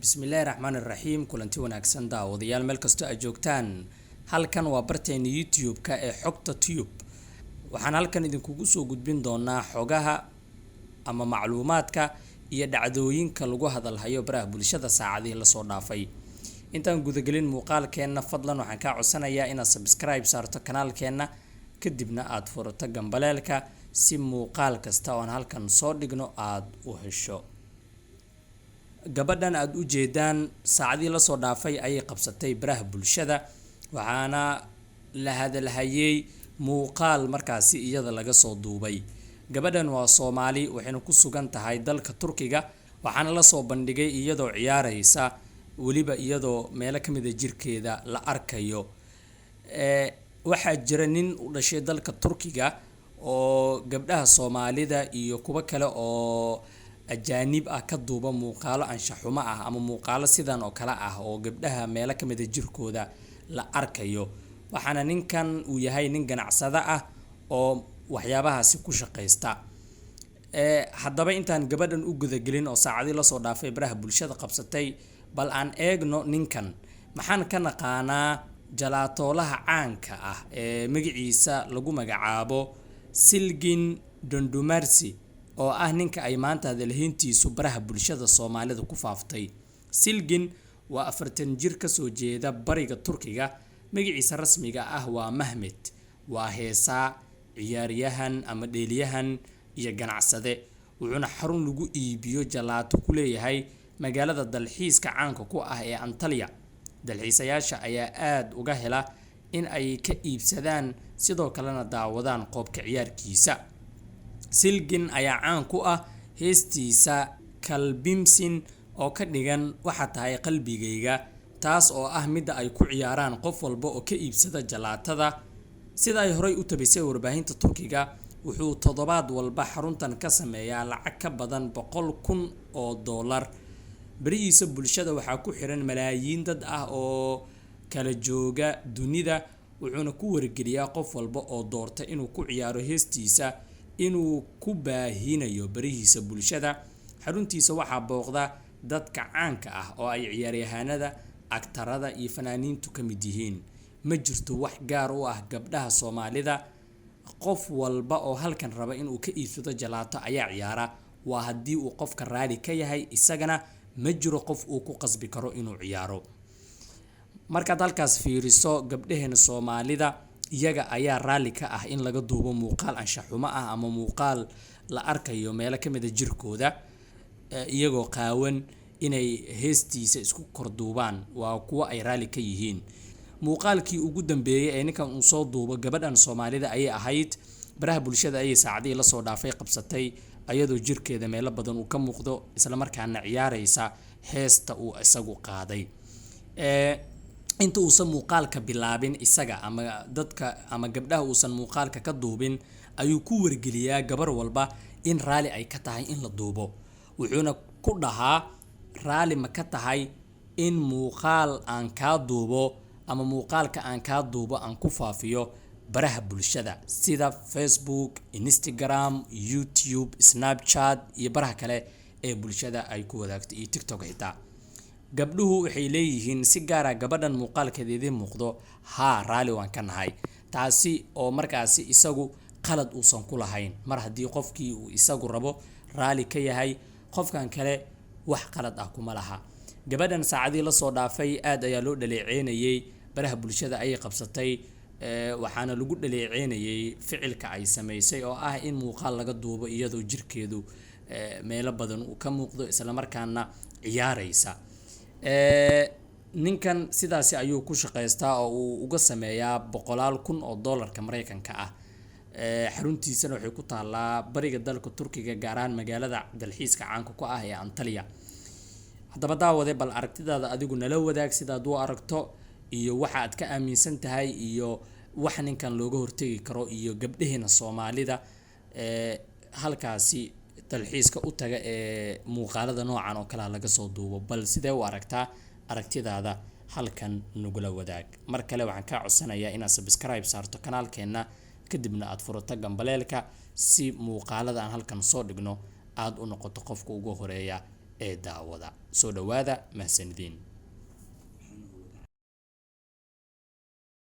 Bismillaahi raxmaani raxiim. Kulanti wanaagsan, daawadayaal, meel kastoo aad joogtaan. Halkan waa barteena YouTube-ka ee Xogta Tube. Waxaan halkan idinkugu soo gudbin doonaa xogaha ama macluumaadka iyo dhacdooyinka lagu hadalhayo baraha bulshada saacadihii lasoo dhaafay. Intaan gudagelin muuqaalkeenna, fadlan waxaan kaa codsanayaa inaad subscribe saarto kanaalkeenna, kadibna aad furato gambaleelka si muuqaal kasta oo aan halkan soo dhigno aada u hesho. Gabadhan aada u jeedaan saacadihii lasoo dhaafay ayay qabsatay baraha bulshada, waxaana la hadalhayay muuqaal markaasi iyada laga soo duubay. Gabadhan waa Soomaali, waxayna ku sugan tahay dalka Turkiga, waxaana lasoo bandhigay iyadoo ciyaareysa, weliba iyadoo meelo kamid a jirkeeda la arkayo. Waxaa jira nin u dhashay dalka Turkiga oo gabdhaha Soomaalida iyo kuwo kale oo ajaanib ah ka duuba muuqaalo anshaxumo ah ama muuqaalo sidan oo kale ah oo gabdhaha meelo kamid a jirkooda la arkayo. Waxaana ninkan uu yahay nin ganacsado ah oo waxyaabahaasi ku shaqaysta. Haddaba, intaan gabadhan u gudagelin oo saacadii lasoo dhaafay baraha bulshada qabsatay, bal aan eegno ninkan. Maxaan ka naqaanaa jalaatoolaha caanka ah ee magaciisa lagu magacaabo Silgin Dondumarsi, oo ah ninka ay maanta hadalhayntiisu baraha bulshada Soomaalida ku faaftay? Silgin waa 40 jir kasoo jeeda bariga Turkiga. Magaciisa rasmiga ah waa Mahmed. Waa heesaa, ciyaaryahan ama dheeliyahan iyo ganacsade, wuxuuna xarun lagu iibiyo jalaato ku leeyahay magaalada dalxiiska caanka ku ah ee Antalya. Dalxiisayaasha ayaa aada uga hela in ay ka iibsadaan, sidoo kalena daawadaan qoobka ciyaarkiisa. Silgin ayaa caan ku ah heestiisa "Kalbimsin", oo ka dhigan "waxaa tahay qalbigayga", taas oo ah midda ay ku ciyaaraan qof walba oo ka iibsada jalaatada. Sida ay horey u tabisay warbaahinta Turkiga, wuxuu toddobaad walba xaruntan ka sameeyaa lacag ka badan $100,000. Barihiisa bulshada waxaa ku xiran malaayiin dad ah oo kala jooga dunida, wuxuuna ku wargeliyaa qof walba oo doorta inuu ku ciyaaro heestiisa inuu ku baahinayo barihiisa bulshada. Xaruntiisa waxaa booqda dadka caanka ah oo ay ciyaaryahanada, agtarada iyo fanaaniintu ka mid yihiin. Ma jirto wax gaar u ah gabdhaha Soomaalida. Qof walba oo halkan raba inuu ka iibsado jalaato ayaa ciyaara, waa haddii uu qofka raali ka yahay, isagana ma jiro qof uu ku qasbi karo inuu ciyaaro. Markaad halkaas fiiriso, gabdhaheena Soomaalida iyaga ayaa raalli ka ah in laga duubo muuqaal anshaxumo ah ama muuqaal la arkayo meelo kamid a jirkooda iyagoo qaawan inay heestiisa isku korduubaan. Waa kuwo ay raalli ka yihiin. Muuqaalkii ugu dambeeyay ee ninkan uu soo duubo gabadhan Soomaalida ayay ahayd. Baraha bulshada ayay saacadihii lasoo dhaafay qabsatay, ayadoo jirkeeda meelo badan uu ka muuqdo, islamarkaana ciyaareysa heesta uu isagu qaaday. Inta uusan muuqaalka bilaabin isaga ama dadka ama gabdhaha uusan muuqaalka ka duubin, ayuu ku wargeliyaa gabar walba in raali ay ka tahay in la duubo. Wuxuuna ku dhahaa: "Raali ma ka tahay in muuqaal aan kaa duubo ama muuqaalka aan kaa duubo aan ku faafiyo baraha bulshada sida Facebook, Instagram, YouTube, Snapchat iyo baraha kale ee bulshada ay ku wadaagto iyo TikTok xitaa?" Gabdhuhu waxay leeyihiin, si gaara gabadhan muuqaalkeeda idiin muuqdo, "Haa, raali waan ka nahay." Taasi oo markaasi isagu qalad uusan ku lahayn. Mar haddii qofkii uu isagu rabo raali ka yahay, qofkan kale wax qalad ah kuma laha. Gabadhan saacadihii lasoo dhaafay aad ayaa loo dhaleeceynayay, baraha bulshada ayay qabsatay, waxaana lagu dhaleeceynayay ficilka ay sameysay oo ah in muuqaal laga duubo iyadoo jirkeedu meelo badan uu ka muuqdo, islamarkaana ciyaareysa. Ninkan sidaasi ayuu ku shaqaystaa oo uu uga sameeyaa boqolaal kun oo doolarka Mareykanka ah. Xaruntiisana waxay ku taalaa bariga dalka Turkiga, gaar ahaan magaalada dalxiiska caanka ku ah ee Antalya. Haddaba daawade, bal aragtidaada adigu nala wadaag, sidaad u aragto iyo waxa aad ka aaminsan tahay iyo wax ninkan looga hortegi karo iyo gabdhaheena Soomaalida halkaasi dalxiiska u taga ee muuqaalada noocan oo kalea laga soo duubo. Bal sidee u aragtaa? Aragtidaada halkan nagula wadaag. Mar kale waxaan kaa codsanayaa inaad subscribe saarto kanaalkeenna, kadibna aad furato gambaleelka si muuqaalada aan halkan soo dhigno aada u noqoto qofka ugu horeeya. ee daawada. Soo dhawaada, mahadsanidin.